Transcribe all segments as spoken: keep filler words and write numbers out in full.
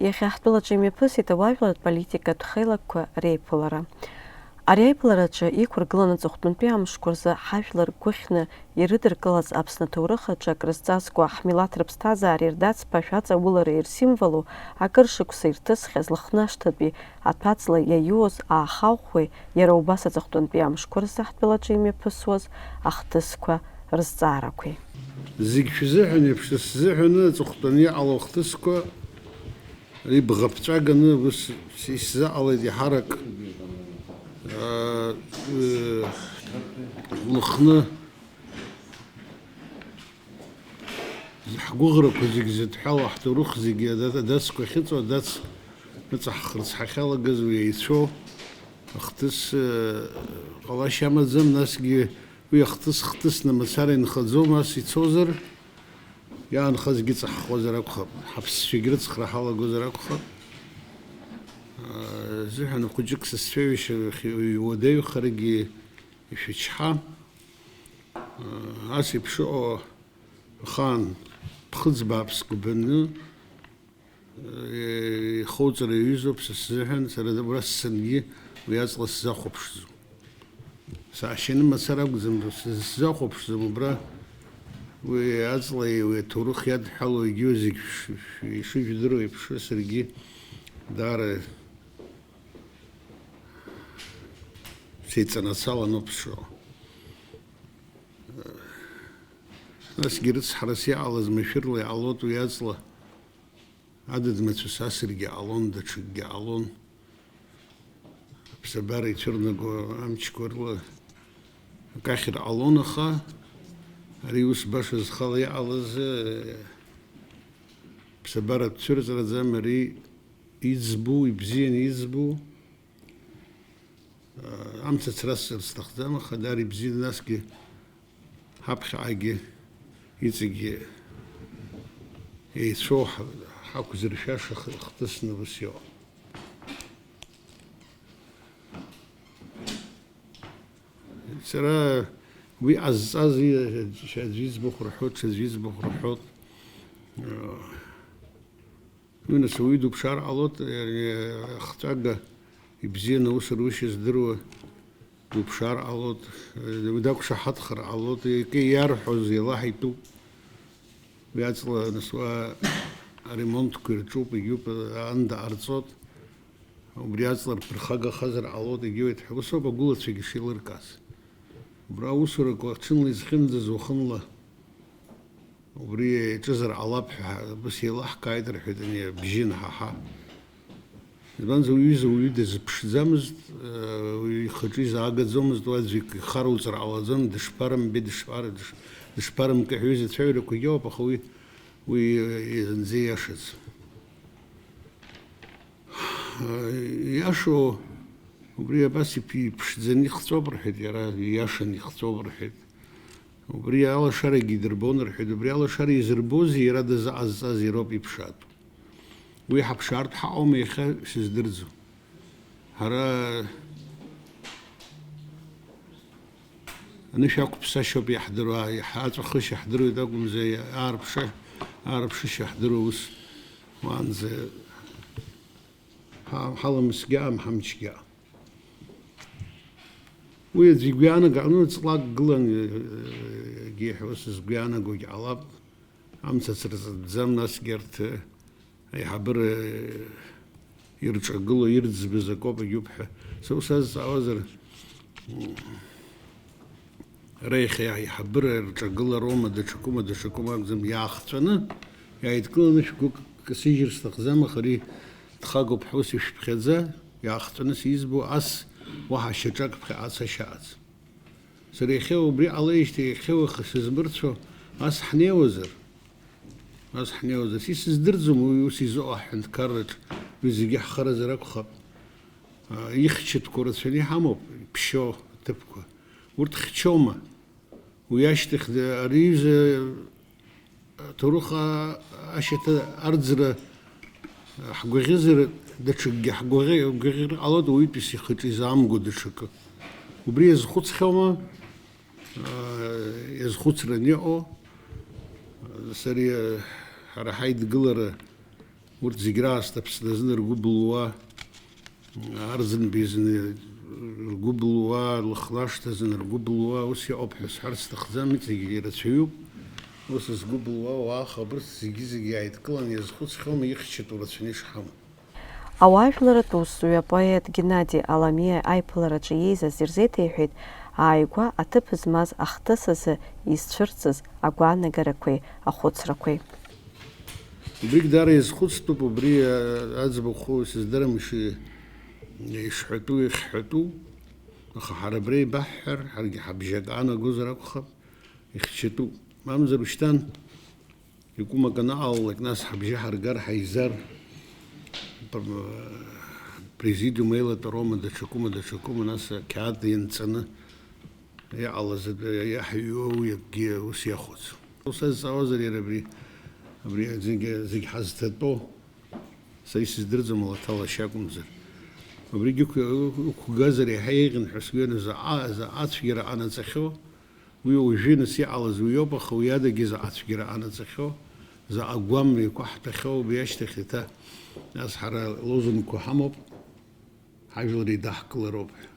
Иахьа ҳтәылаҿы имҩаԥысит ауаажәларратә политикатә хеилакқәа реиԥылара. Ари аиԥылараҿы иқәыргыланы аҵыхәтәантәи амшқәа рзы ҳажәлар гәыхьны ирыдыркылаз Аԥсны аҭоурых аҿы акрызҵазкуа ҳмилаҭ рыԥсҭазаареи рдацԥашә аҵаулареи рсимволу акыр шықәса ирҭысхьаз Лыхнашҭатәи аҭәаҵла иаиуз аахаӷәӷәеи иара убас аҵыхәтәантәи амшқәа рзы ҳтәылаҿы имҩаԥысуаз ахҭысқәа рызҵаарақәеи. Зегь шәзыҳәан еиԥш, сзыҳәаны аҵыхәтәаны иҟало ахҭысқәа ибӷаԥҵәаганы ус исзаҟалеит иаҳарак, аа, ыы, Лыхны ҳгәыӷрақәа зегь зыдҳәалоу, ҳҭоурых зегьы ада-, адацқәа ахьыҵоу, адац ыҵаҳхырц ҳахьалагаз уи еицәоу ахҭыс, ыы, ҟалашьа амаӡам, насгьы уи ахҭыс хҭысны мацара инхаӡом, ас ицозар, иаанхазгьы ҵаҳхуазар акәхап, ҳаԥсшәагь рыцхра ҳалагозар акәхап. Ыы, зыҳәан хәыҷык сызцәеиҩышьа уадаҩхарагьы ишәычҳа. Ас еиԥш ыҟоу ахаан ԥхыӡ бааԥс гәыбаны, ихоуҵара иаҩызоуп са сзыҳәан, сара убра сцангьы уи аҵла сзахәаԥшӡом. Саашьаны мацара акәӡам, сзахәаԥшӡом убра уи аҵлеи уи аҭоурых иадҳәалоу егьиу зегь шәы-, шәы-, ишыжәдыруа еиԥш, саргьы даара сеиҵанацаланоуп сшыҟоу. Насгьы рыцҳарас иҟалаз машәырла иҟалоит уи аҵла. Адыд-мацәыс асыргьы ҟалон, даҽакгьы ҟалон. Аԥсабара ицәырнаго амчқәа рыла акы ахьыр ҟалон, аха ари ус баша зхала иҟалаз, э, ԥсабаратә цәырҵраӡам, ари иӡбу, ибзианы иӡбу, Амца ацрасҵар сҭахӡам, аха даара ибзиан, насгьы ҳаԥхьаҟагьы иҵегьы еицәоу ҳа-, ҳақәзыршәаша х-, хҭысны ус иҟоуп. Сара уи ҟазҵаз и-, аӡәы иӡбахә рҳәоит, ҽаӡәы иӡбахә рҳәоит. Уи нас ауаҩы дуԥшаар ҟалоит, иара ахҵәага ибзианы аус рушьа здыруа дуԥшаар ҟалоит, уи дақәшаҳаҭхар ҟалоит, икы иарҳәоз еилаҳаитәуп. Уи аҵла нас уа аремонтқәа ирҿуп, егьиуп, аанда ҟарҵоит. Убри аҵла рԥырхагахазар ҟалоит, егьиуеит ҳәа. Ус ауп агәылацәагьы шеилыркааз. Убра аусурақәа ҽынла изхьымӡаз уахынла Убри иаҿызар ҟалап ҳәа, абас еилаҳкааит, рҳәеит, ани абжьы анҳаҳа. Избанзар, уҩыза уаҩы дазыԥшӡамызт, уи ихаҿы изаагаӡомызт, уи аӡәы ихаруҵар ҟалаӡом, дышԥарымбеи, дышԥар-, дыш-, дышԥарымкы ҳәа ҩыза цәаҩрақәагьы ыҟоуп, аха уи, уи зынӡа ииашаӡам. Иашоу, убри абас иԥ-, иԥшӡаны ихҵәоуп рҳәеит иара, ииашаны ихҵәоуп рҳәеит. Убри алашарагьы идырбон рҳәеит, убри алашара изырбозеи иара дазыҟазҵазеи роуп иԥшаатәу. Уи ҳаԥшаартә ҳаҟоума иахьа, сыздырӡом. Ҳара анышә ақәԥсашьоуп иаҳдыруа, ҳаҵәахышьа ҳдыруеит акәымзар, аарԥша-, аарԥшышьа ҳдыруа ус уаанӡа ҳа-, ҳаламысгьы аам, ҳамчгьы аам. Уи аӡәы игәы иаанагар, ну, ҵлак гылан, егьи ҳәа ус згәы иаанагогьы ҟалап. Амца ацрыҵатәӡам, насгьы арҭ, аиҳабыра ирҿагыло, ирӡбыз акоуп, егьиуп ҳәа. Са ус азҵаауазар, ара иахьа аиҳабыра рҿагылароума, даҽакума, даҽакума акәӡам, иаахҵәаны, иааидкыланы шәгәы касыжьыр сҭахӡам, аха ари дхагоуп ҳәа ус ишәыԥхьаӡа, иаахҵәаны сизбо, ас уаҳа шьаҿак ԥхьаҟа ацашьа ыҟаӡам. Сара иахьа убри ҟалеижьҭеи иахьа уаха сызмырцәо ас ҳнеиуазар, ас ҳнеиуазар, исыздырӡом уи ус изыҟоу аҳәынҭқарраҿ, уи зегьы ҳхаразар акәхап. А, ихьчатәқәа рацәаны иҳамоуп, иԥшьоу аҭыԥқәа. Урҭ хьчома? Уи ашьҭахь, ари аҩыза аҭоурых ашьаҭа арӡра ҳгәаӷьызар, даҽакгьы ҳгәаӷьы-, гәаӷьыр ҟалоит, ауаҩытәыҩса ихаҿы изаамго даҽакы. Убри иазхәыцхьоума? Иазхәыцран иҟоу. Сара, ҳара ҳаидгылара Урҭ зегь раасҭа Аԥсны азын ргәы былуа, Арӡынба изын ргәы былуа, Лыхнашҭа азын ргәы былуа, ус иҟоуп ҳәа сҳәарц сҭахӡам, иҵегь ирацәаҩуп. Ус згәы былуа уаах абырҭ зегьы-зегьы иааидкыланы иазхәыцхьоума ихьчатәу рацәаны ишҳамоу? Ауаажәларратә усзуҩ апоет Геннади Аламиа аиԥылараҿы иеизаз ирзеиҭеиҳәеит ааигәа аҭыԥ змаз ахҭыс азы изцәырҵыз агәаанагарақәеи ахәыцрақәеи. Убригь даара иазхәыцтәуп, убри, а, аӡбахә сыздырам иши-, ишҳәатәу, иахьҳәатәу, аха ҳара абра еибаҳҳәар, ҳаргьы ҳабжьак аанагозар акәхап, ихьчатәуп. Мамзар ушьҭан икәымак анаҟалалак, нас ҳабжьы ҳаргар, ҳаизар, пр-, президиум еилатәароума, даҽакума, даҽакума, нас ақьаад ианҵаны, иҟалаз атәы иаҳҩуа уи акгьы ус иахәац. Ус азҵаауазар иара абри, абри зегь, зегь ҳазҭатәоу, са исыздырӡом, ала ҭалашьа акәымзар. Убригьы ықә-, ықәгазар иаҳа еиӷьын ҳәа сгәы иану заҟа, заҟа ацәгьара анаҵахьоу, уи уажәы нас иҟалаз уи иоуп, аха уи адагьы заҟа ацәгьара анаҵахьоу, заҟа гәамҩақәа ҳтәахьоу, убри ашьҭахь еиҭа нас ҳара лозунгқәа ҳамоуп. Ҳажәлар еидаҳкылароуп ҳәа.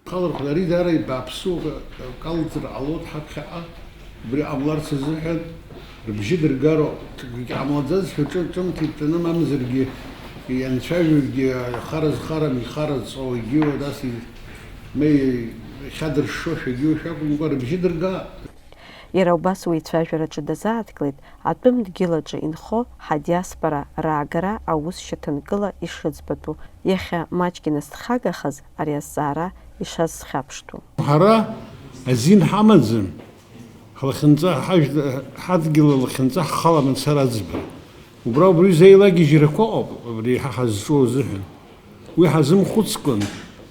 Халархәын, ари даара бааԥсуа калҵыр ҟалоит ҳаԥхьаҟа, убри ҟамларц азыҳәан рыбжьы дыргароуп. Ҭыгәгьы ҟамлаӡазшәа ҿы-, ҿымҭ иҭәаны, мамзаргьы ианцәажәогьы, хара зхарам, ихара ҵуагьы, нас и-, ма ихьадыршшошәагьы шәакәымкәа, рыбжьы дырга. Иара убас уи ицәажәараҿы дазааҭгылеит атәым дгьыл аҿы инхо ҳадиаспора раагара аус шьаҭанкыла ишыӡбатәу. Иахьа маҷк иназҭхагахаз ари азҵаара ишазхьаԥштәу. Ҳара азин ҳамаӡам, ҳлахьынҵа, ҳажәла-, ҳадгьыл алахьынҵа ҳхала мацара аӡбара. Убра убри зеилагьежьрақәа ыҟоуп, абри ҳа ҳазҿу азыҳәан. Уи ҳазымхәыцкәан,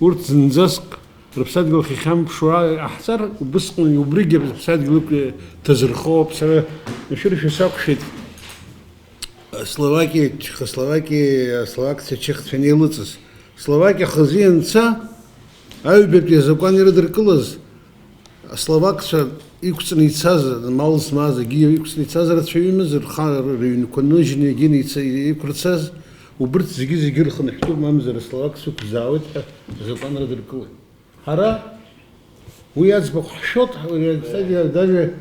урҭ зынӡаск рыԥсадгьыл ахь ихьамԥшуа иҟаҳҵар, убысҟан убригьы аԥсадгьыл ықәи-, ҭазырхоуп. Сара машәыршәа сақәшәеит Словакиа, Чехословакиа, асловакцәа, ачехцәа анеилыҵыз. Словакиа хазы ианца, аҩбатәи азакәан ирыдыркылаз, асловакцәа иқәҵны ицаз, мал змаз, егьи иқәҵны ицаз рацәаҩымыз, рха-, рыҩнқәа ныжьны егьины ица-, иқәырцаз, убырҭ зегьы-зегьы рхынҳәтәуп, мамзар асловакцәа ықәзаауеит ҳәа азакәан рыдыркылеит. Ҳара уи аӡбахә ҳшәоит, ҳа-, уи, кстати, даже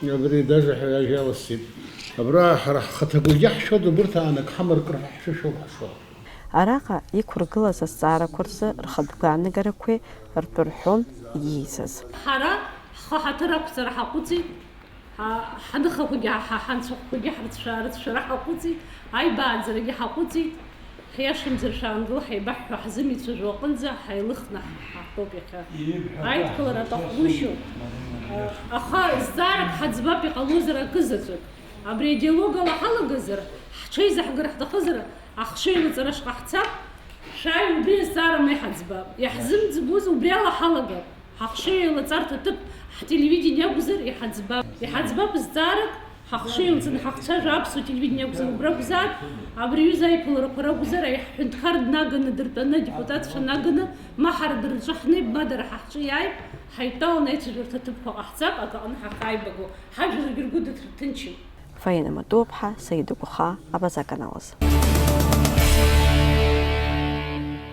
абри, даже ҳәа ажәа аласҵеит. Абра ҳара ҳхаҭақәагьы ҳшәоит, убырҭ аанак ҳамаркыр ҳәа ҳшәышәоуп ҳашуа. Араҟа иқәыргылаз азҵаарақәа рзы рхатә гәаанагарақәеи ртәы рҳәон иеизаз. Ҳара ҳхы ҳаҭыр ақәҵара ҳаҟәыҵит. Ҳа-, ҳныхақәагьы, ҳа-, ҳанцәахәқәагьы ҳрыцәшәа-, рыцәшәара ҳаҟәыҵит, аибааӡарагьы ҳаҟәыҵит. Ҳиашамзар, шәаангыл, ҳаибаҳҳәо ҳзымицәажәо аҟынӡа ҳаилыхны ҳа-, ҳтәоуп иахьа. Аидкылара аҭахгәышьоуп. Аха зҵаарак ҳаӡбап, иҟалозар акызаҵәык. Абри адиалог ала ҳалагазар, ҳҽеизаҳгар ҳҭахызар, ахшыҩ лаҵара шҟаҳҵап, шәааи, убри азҵаара ма иҳаӡбап. Иаҳзымӡбуаз убри ала ҳалагап. Ҳахшыҩ еилаҵарҭа ҭыԥ ҳтелевидение акәзар, иҳаӡбап. Иҳаӡбап зҵаарак, ҳахшыҩ еилаҵаны ҳахцәажәо аԥсуа телевидение акәзар, убра акәзааит, абри аҩыза аиԥыларақәа ракәзар, аиҳ-, ҳҳәынҭқар днаганы, дыртәаны, адепутатцәа наганы, ма ҳара дырҿаҳнеип, ма дара ҳахҿы иааип, ҳаидтәаланы аицәажәарҭа ҭыԥқәа ҟаҳҵап, акаҟны ҳахааибаго, ҳажәларгьы ргәы дыҭ-, ҭынчым. Фаина Матуаԥҳа, Саида Гәахаа, Абаза канал азы.